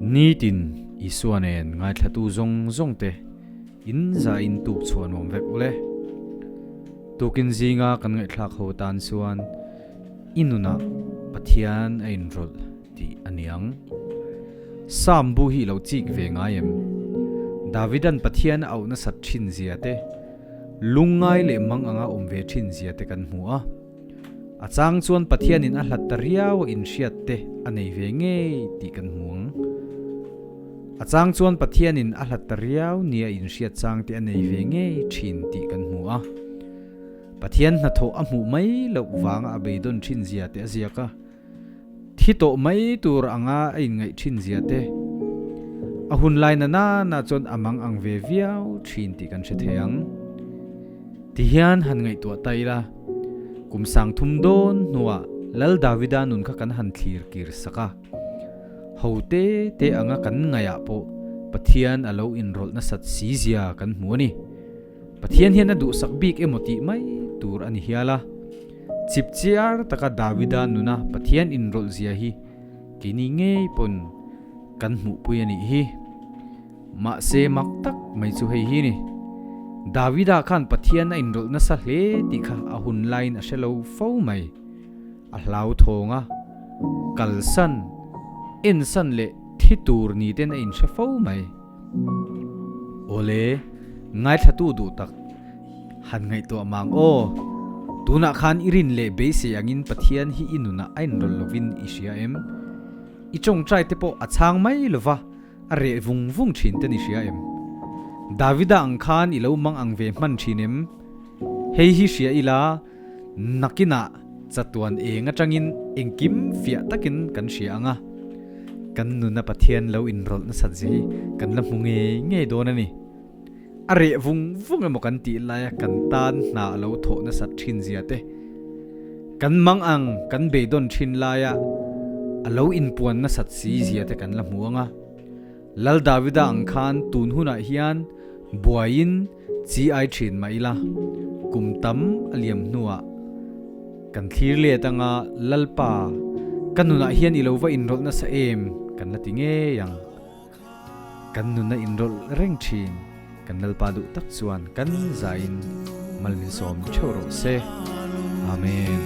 Nitin Isua nen ngaithlatu zawng zawng te in za in tuk chhuan awm vek ule. Tukin zinga kan ngaihthlak ho tan chuan i nunah Pathian a inrawlh tih a niang. Psalm bu hi lo chik ve ngai em? Davidan Pathian a auh nasat thin zia te, lungngai leh mang anga awm ve thin zia te kan hmu a. A chang chuan Pathianin a hlat ta riau a inhriat te a nei ve ngei tih kan hmu ang. A chang chuan Pathianin a hlat ta riau nia inhriat chang te a nei ve ngei thin tih kan hmu a. Pathian hnathawh a hmuh mai loh vanga a beidawn thin zia te a ziak a. Thi tawh mai tur anga a inngaih thin zia te, a hun lai na nana chuan a mang ang ve viau thin tih kan hre thei ang. Ti hian han ngaihtuah ta ila, kum sang thum dawn hnuah Lal Davida nun kha kan han thlir kir sak a. Ho te te anga kan ngaihah pawh Pathian a lo inrawlh nasat si zia kan hmu a ni. Pathian hian a duhsak bik emaw tih mai tur a ni hial a. Chipchiar taka Davida nuna Pathian inrawlh zia hi keini ngei pawn kan hmuhpui a nih hi. Mahse mak tak mai chu hei hi ni. Davida khan Pathian a inrawlh nasa hle tih kha a hun laiin a hre lo fo mai. A hlauthawng a, kalsan, ensan leh thi tur ni ten a inhre fo mai. Awle, ngaithlatu duh tak. Han ngaihtuah mang aw. Tunah khan i rin leh beisei angin Pathian hi i nunah a inrawlh lovin i hria em? I tawngtai te pawh a chhang mai lova, a reh vung vung thin ten i hria em? Davida ang khan i lo mang ang ve hman thin em? Hei hi hria ila, nakinah chatuan eng atangin engkim fiah takin kan hria ang a. Kan nuna Pathian lo inrawlh nasat zia hi kan la hmu ngei ngei dawn a ni. A reh vung vung emaw kan tih laia kan tan hna a lo thawh nasat thin zia te, kan mang ang kan beidawn thin laia a lo inpuan nasat si zia te kan la hmu ang a. Lal Davida ang khan tun hunah hian buaiin chi ai thin mah ila, kum tam a liam hnuah kan thlir let anga Lalpa, ka nunah hian i lo va inrawlh nasa em kan la ti ngei ang. Kan nuna inrawlh reng thin kan Lalpa duh tak chuan kan zaiin mal min sawm theuh rawh se. Amen.